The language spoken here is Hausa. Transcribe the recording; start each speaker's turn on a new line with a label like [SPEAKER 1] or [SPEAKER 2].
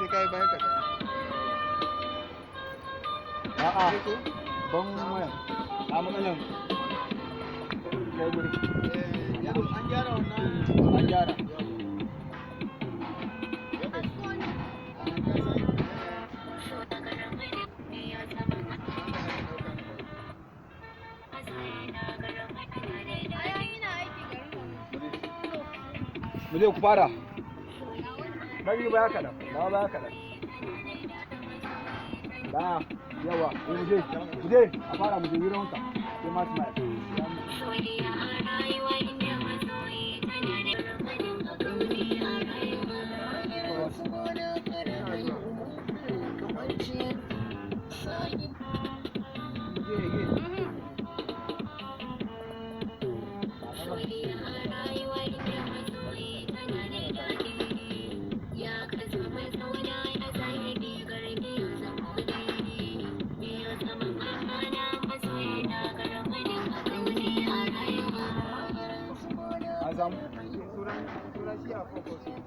[SPEAKER 1] Sai kai bayan ka.
[SPEAKER 2] A'a, ban waya. A matsalan. Kai guri.
[SPEAKER 1] An gyara wannan.
[SPEAKER 2] An gyara. Mu je ku fara. Dan yi baya kaɗan. Dawo baya kaɗan. Baya. Yawa. Eh, mu je. Mu je. A fara mu je wurin wanka. Sai ma smile. Mu je again. An samu.
[SPEAKER 1] Suran shi a focus.